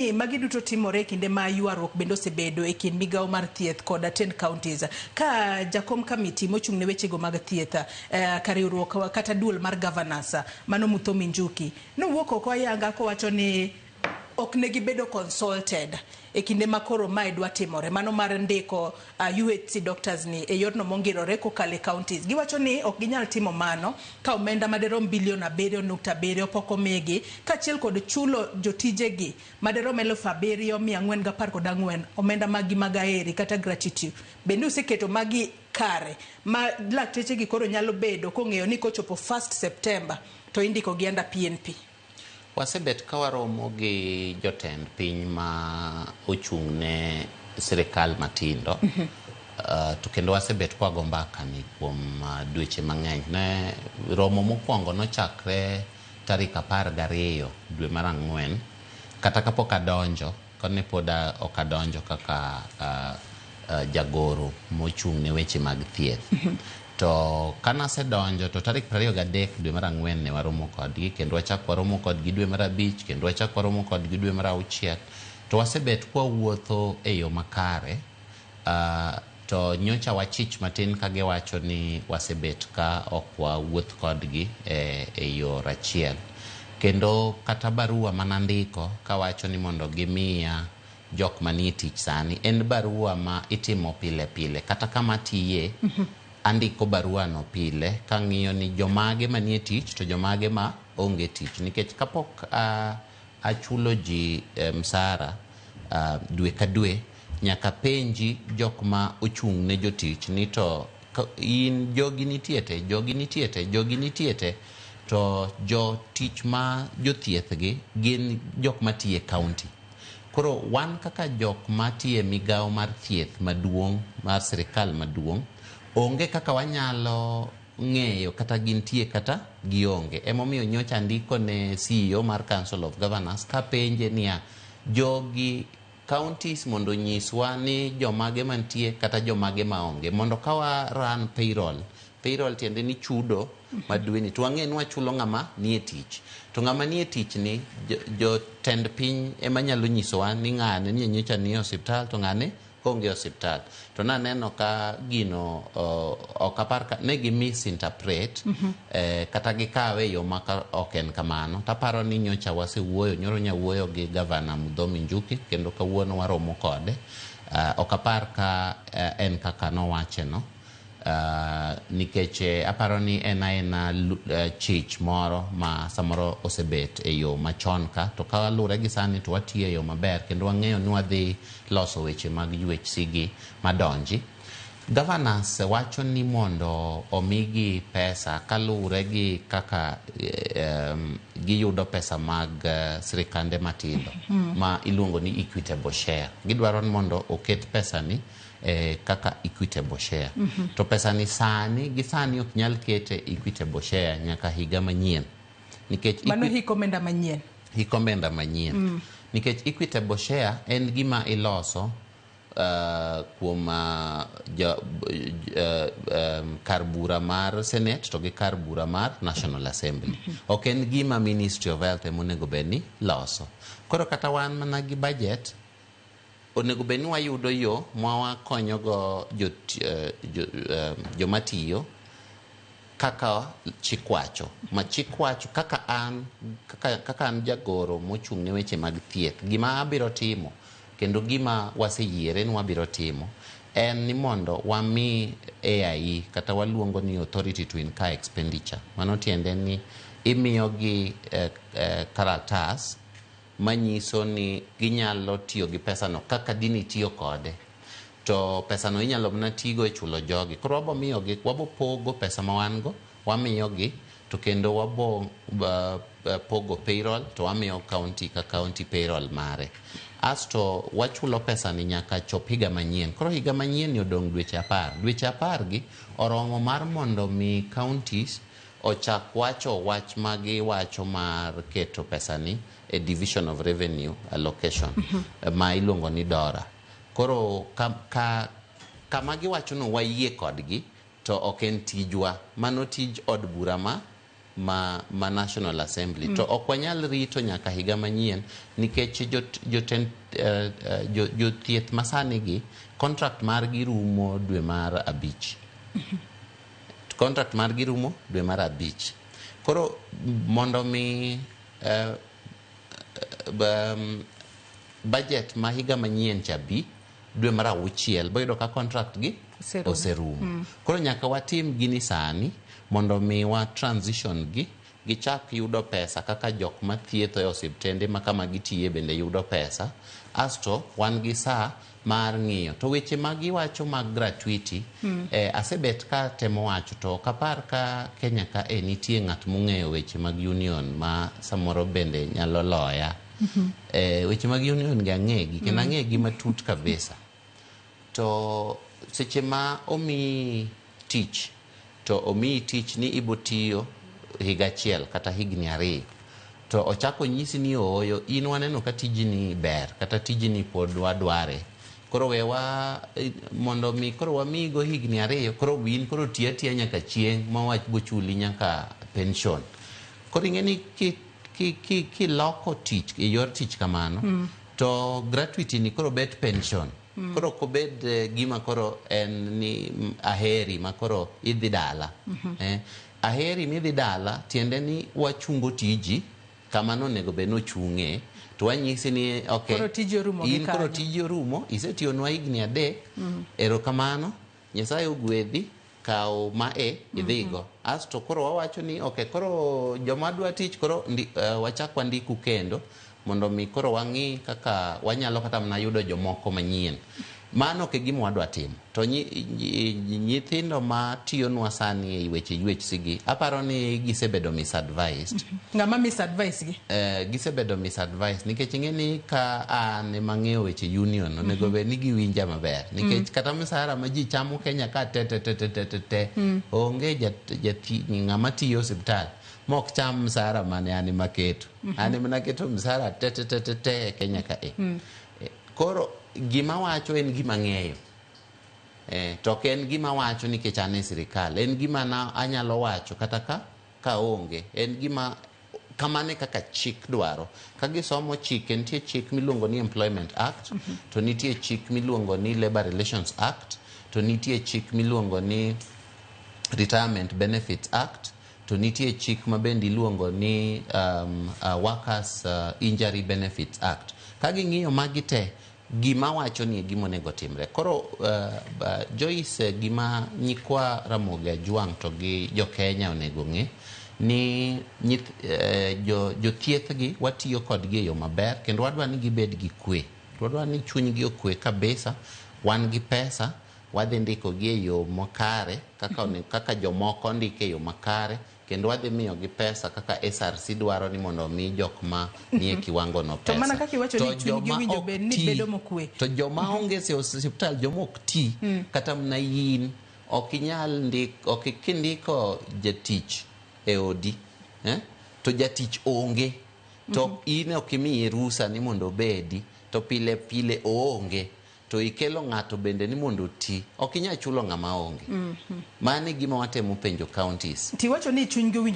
Magi duto timore e kinde ma ywaruok bende osebedo e kind migawo mar thieth kod tend counties. Ka jakom kamiti mochung' ne wechego mag thieth ka riwruok kata duol mar governors mano Muthomi Njuki nowuok oko ayanga kowacho ni ok ne gibedo consulted e kinde ma koro mae dwa timore mano mar ndiko UHC doctors ni e yorno mongirore kokalo e counties. Giwacho ni ok ginyal timo mano ka omenda maderom bilion 7.7 pok omigi kaachiel kod chulo jotijegi maderom 7414 omenda maggi mag aeri kata gratuity. Bende useketo magi kare ma lakteche gi koro nyalo bedo kong'eyo ni kochopo 1 September to indiko gi under PNP. Wasebet ka waromo gi jotend piny ma ochung' ne sirikal matindo to kendo wasebet ka wago mbaka ni kuom dweche mang'eny. Ne romo mokwongo nochakre tarik 12 dwe mar ang'wen kata kapok adonjo kane pod ok adonjo kaka jagoro mochung' ne weche mag thieth. To kanasedonjo to tarik 23 dwe mar ang'wen ne waromo kodgi kendo wachak waromo kodgi dwe mar abich kendo wachak waromo kodgi dwe mar auchiel to wasebet kwawuotho e yo makare to nyocha wachich matin ka giwacho ni wasebet ka ok wawuoth kodgi e yor achiel. Kendo kata barua manandiko kawacho ni mondo gimiya jok manie tich sani en barua ma itimo pile pile kata kama atiye andiko barua no pile kang'iyo ni jomage manie tich to jomage ma onge tich nikech kapok achulo ji msara dwe ka dwe nyaka penji jok ma ochung' ne jotich ni to in jogi nitie te, jogi nitie te, jogi nitie te to jotich ma jothieth gi gin jok matiyo e county. Koro wan kaka jok matiyo e migawo mar thieth maduong' mar sirikal maduong' onge kaka wanyalo ng'eyo kata gintie kata gionge. Emomiyo nyocha andiko ne CEO mar Council of Governors kapenje niya, jogi counties mondo onyiswa ni jomage mantie kata jomage maonge mondo ka wa run payroll. Payroll tiende ni chudo ma dweni to wang'e ni wachulo ng'ama nie tich. To ng'ama nie tich ni jotend piny ema nyalo nyisowa ni ng'ane ni nyocha nie osiptal to ng'ane onge osiptal. To naneno ka gino ok apar ka ne gi misinterpret kata gikawe e yo ma ok en kamano. Taparo ni nyocha wasewuoyo, nyoro nyawuoyo gi gavana Muthomi Njuki kendo kawuono waromo kode. Ok apar ka en kaka nowache no. Nikech aparo ni en aena chich moro ma samoro osebet e yo machon ka to kaluwore gi sani to watiyo e yo maber kendo wang'eyo ni wadhi loso weche mag UHC gi madonji. Governors wacho ni mondo omigi pesa kaluwore gi kaka giyudo pesa mag sirikande matindo ma iluongo ni equitable share. Gidwaro ni mondo oket pesa ni kaka equitable share. To pesa ni sani gi sani ok nyal kete equitable share nyaka higa manyien. Nikech mano hik omenda manyien. Hik omenda manyien. Nikech equitable share en gima iloso kuom kar bura mar Senate to gi kar bura mar National Assembly. Ok en gima Ministry of Health ema onego bed ni loso. Koro kata wan mana gi budget onego bed ni wayudo yo ma wakonyogo joma tiyo kaka chik wacho. Ma chik wacho kaka an kaka an jagoro mochung' ne weche mag thieth gima abiro timo kendo gima waseyiere ni wabiro timo en ni mondo wami AIE kata waluongo ni Authority to Incur Expenditure. Mano tiende ni imiyogi karatas manyiso ni ginyalo tiyo gi pesano kaka dini tiyo kode. To pesano inyalo mana tigo e chulo jogi. Koro wabo miyogi, wabo pogo pesa ma wan go, wamiyogi to kendo wabo pogo payroll to wamiyo county ka county payroll mare. Asto wachulo pesa ni nyaka chop higa manyien. Koro higa manyien ni odong' dweche 10. Dweche 10 gi oromo mar mondo mi counties ochak wacho wach ma giwacho mar keto pesa ni e division of revenue allocation ma iluongo ni DORA. Koro kama giwacho no wayie kodgi to ok en tijwa. Mano tij od bura ma National Assembly. To ok wanyal rito nyaka higa manyien nikech jotend jothieth masani gi contract margi rumo dwe mar 5. Contract margi rumo dwe mar 5. Koro mondo mi budget ma higa manyien cha bi dwe mar 6 boyudo ka contract gi oserumo. Koro nyaka watim gini sani mondo mi wa transition gi gichak yudo pesa kaka jok mathietho e osiptende ma kama gitiye bende yudo pesa. Asto wan gi saa mar ng'iyo. To weche ma giwacho mag gratuity, asebet ka temo wacho to ok apar ka Kenya ka nitie ng'at mong'eyo weche mag union ma samoro bende nyalo loya. Weche mag union gi ang'egi kendo ang'egi matut kabisa. To seche ma omiyi tich to omiyi tich ni ibotiyo higa achiel kata higni 2 to ochako nyisi ni ooyo in waneno ka tijni ber kata tijni pod wadware, koro wewa mondo mi koro wamiyigo higni 2 koro in koro tiyo atiya nyaka chieng' ma wach bochuli nyaka pension. Koro ing'e ni kiloko tich e yor tich kamano to gratuity ni koro bet pension. Koro ok obed gima koro en ni aheri ma koro idhi dala. Aheri midhi dala tiende ni wachungo tiji kama nonego bed nochung'e to wanyisi ni okay, koro tiji orumo in koro tiji orumo, isetiyonwa higni 3, erokamano, Nyasaye ogwedhi, kaw ma idhigo. Asto koro wawacho ni okay, koro joma dwa tich koro wachak wandiku kendo mondo mi koro wang'i kaka wanyalo kata mana yudo jomoko manyien. Mano ok e gima wadwa timo. To nyithindo ma tiyonwa sani e weche UHC gi, aparo ni gisebedo misadvised. Ng'ama misadvise gi? Gisebedo misadvised nikech ing'e ni ka an ema ang'eyo weche union, onego bed ni giwinja maber. Nikech kata msahara ma ji chamo Kenya ka te te te te te te te, onge ng'ama tiyo osiptal mok cham msahara mane an ema aketo. An ema naketo msahara te te te te te e Kenya ka e. Koro gima wacho en gima ng'eyo. To ok en gima wacho nikech an e sirikal. En gima na anyalo wacho kata ka onge. En gima kamano e kaka chik dwaro. Ka gisomo chike, nitie chik miluongo ni Employment Act, to nitie chik miluongo ni Labor Relations Act, to nitie chik miluongo ni Retirement Benefits Act, to nitie chik ma bende iluongo ni Workers Injury Benefits Act. Ka ging'iyo magi te, gima wacho ni e gima onego timre. Koro Joyce, gima nyikwa Ramogi Ajwang' to gi jo Kenya onego ng'e ni jothieth gi watiyo kodgi e yo maber kendo wadwa ni gibed gi kwe. Wadwa ni chunygi okwe kabisa, wan gi pesa, wadhi ndikogi e yo makare kaka jomoko ndike e yo makare kendo wadhi miyogi pesa kaka SRC dwaro ni mondo omi jok ma nie kiwango no pesa. To mana kaka iwacho ni chunygi winjo bed ni bedo mokwe. To joma onge e osiptal, joma ok ti, kata mana in ok inyal ok kindiko jatich e odi, to jatich onge, to in ok imiye rusa ni mondo obedi, to pile pile oonge, to ikelo ng'ato bende ni mondo oti, ok inyal chulo ng'ama onge. Mano e gima watemo penjo counties. Tiwacho ni chunygi winjo